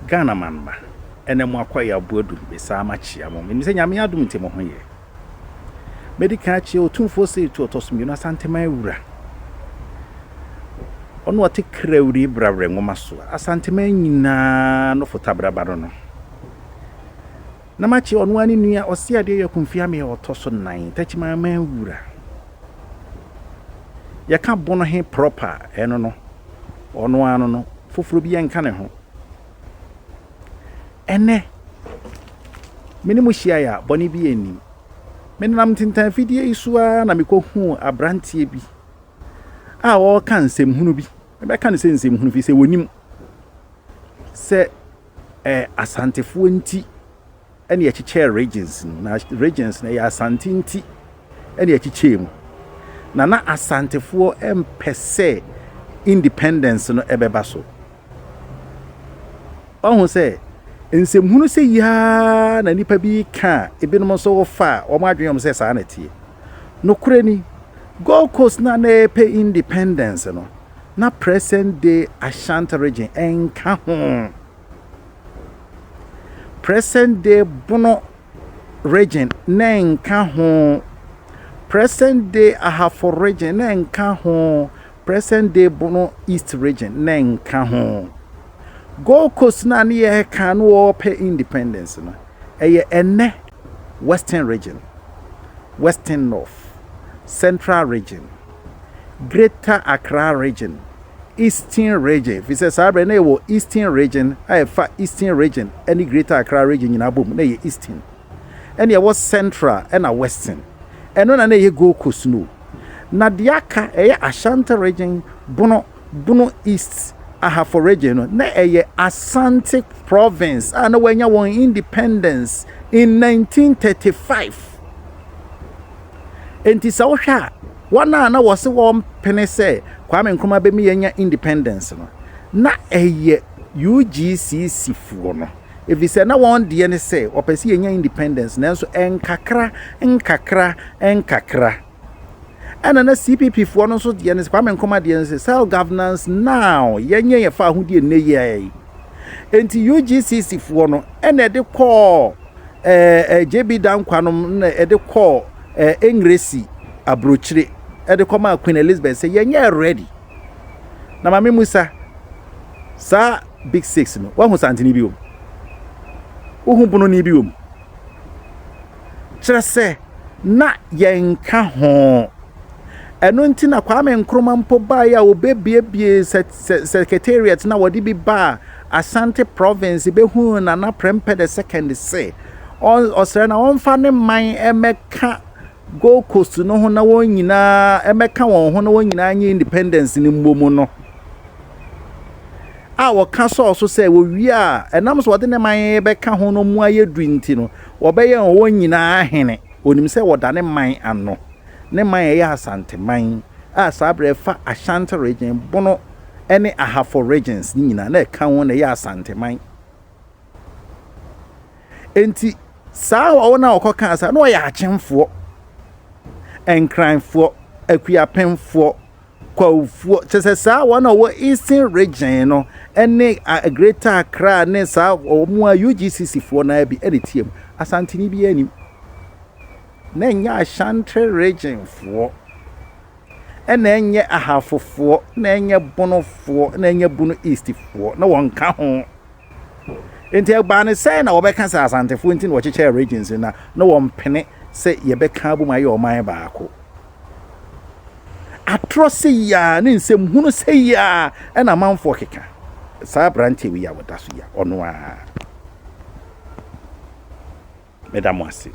Ghana man mma, ɛnɛ mo akɔ yɛ aboa du, mesaa makyea mo. Menim sɛ Nyame adom nti mo ho yɛ. Mɛdi kan akyea Otumfoɔ Seitu ɔtɔ so mmienu Asanteman wura. Ɔno ɔte Krawiri Brawerɛ nwoma so, Asanteman nyinaa no fotabraba no no. Na makyea ɔno ara ne nua Ɔseadeɛ Yɔkomfiame a ɔtɔ so nan, Takyiman man wura. Yɛka bono he proper a, ɛno no, ɔno ara no no, foforɔ biara nka ne ho. Ɛnnɛ, me ne mo hyiaeɛ a, bɔne biara nnim. Menenam ntentan afidie yi so ara na mekɔhuu aberanteɛ bi a ɔreka nsɛmhunu bi. Mebɛka no sɛ nsɛmhunu firi sɛ wɔnim sɛ eh, Asantefoɔ nti ɛne ɛkyekyɛɛ regions no na regions no ɛyɛ Asante nti ɛne ɛkyekyɛɛ mu na na Asantefoɔ mpɛ sɛ independence no ɛbɛba so. Wahu sɛ nsɛmhunu sɛ yiaa na nipa bi ka a ebinom nso wofa a wɔn adwene wɔn sɛ saa na ɛteɛ. Nokorɛ ni, Gold Coast na na ɛrepɛ independence no, na present day Ashanti region ɛnka ho. Present day Bono region na ɛnka ho. Present day Ahafo region na ɛnka ho. Present day Bono East region na ɛnka ho. Gold Coast na ne yɛreka no wɔrepɛ independence no, ɛyɛ ɛnnɛ Western region, Western North, Central region, Greater Accra region, Eastern Region, ɛfiri sɛ saa berɛ na yɛwɔ Eastern Region a ɛfa Eastern Region ne Greater Accra Region nyinaa bom, na ɛyɛ Eastern. Ɛne ɛwɔ Central ɛna Western. Ɛno na na ɛyɛ Gold Coast no. Na deɛ aka ɛyɛ Ashanti Region, Bono, Bono East, Ahafo Region no, na ɛyɛ Asante Province a na wɔanya wɔn independence in 1935. Enti sɛ wohwɛ a, wɔn a na wɔse wɔmpene sɛ Kwame Nkrumah bɛmi yɛanya independence no, na ɛyɛ UGCC foɔ no. Ɛfiri sɛ na wɔn deɛ ne sɛ wɔpɛ sɛ yɛnya independence nanso nkakra nkakra nkakra. Ɛna na CPP foɔ no nso deɛ ne sɛ Kwame Nkrumah deɛ ne sɛ self governance now, yɛnyɛ yɛfa ahodie nnɛ yi. Enti UGCC foɔ no ɛna ɛde kɔɔ ɛɛ JB Danquah nom na ɛde kɔɔ ɛɛ Engresi aburokyire ɛde kɔmaa Queen Elizabeth sɛ yɛnyɛ ready. Na maame Musa saa big six no wahu santene bi wom, wohu bononi bi wom, kyerɛ sɛ na yɛnka ho. Ɛno nti na Kwame Nkrumah mpo baeɛ a wɔbɛbuebue secretariat na wɔde bi baa Ashanti province bɛhuu Nana Prempeh the second sɛ ɔsrɛ na ɔmfa ne man mmɛka Gold Coast no ho na wɔn nyinaa mmɛka wɔn ho na wɔn nyinaa nye independence no mmɔ mu no a wɔka sɔɔ so sɛ wɔwie a ɛnam so wɔde ne man bɛka ho no mu ayɛ du nti no wɔbɛyɛ wɔn nyinaa hene. Onim sɛ wɔda ne man ano. Ne man a ɛyɛ Asanteman a saa berɛ ɛfa Ashanti region, Bono ne Ahafo regions ne nyinaa na ɛka ho na ɛyɛ Asanteman. Enti saa wɔn a wɔkɔkaa saa na wɔyɛ Akyemfoɔ, Nkranfoɔ, Akuapemfoɔ, Kwawufoɔ, kyerɛ sɛ saa wɔn a wɔwɔ Eastern region no ne Greater Accra ne saa wɔn a UGCC foɔ no ara bi na ɛteɛ mu. Asanteni biara nnim. Na ɛnyɛ Ashanti region foɔ, ɛna ɛnyɛ Ahafofoɔ, na ɛnyɛ Bonofoɔ, na ɛnyɛ Bono East foɔ, na wɔnka ho. Nti ɛbaa ne sɛn na wɔbɛka sɛ Asantefoɔ nti na wɔkyekyɛɛ regions na na wɔmpene sɛ yɛbɛka abom ayɛ ɔman baako. Atorɔ sei ara ne nsɛm hunu sei ara na amanfoɔ keka. Saa aberanteɛ wei a ɔda so yi a, ɔno ara. Meda mo ase.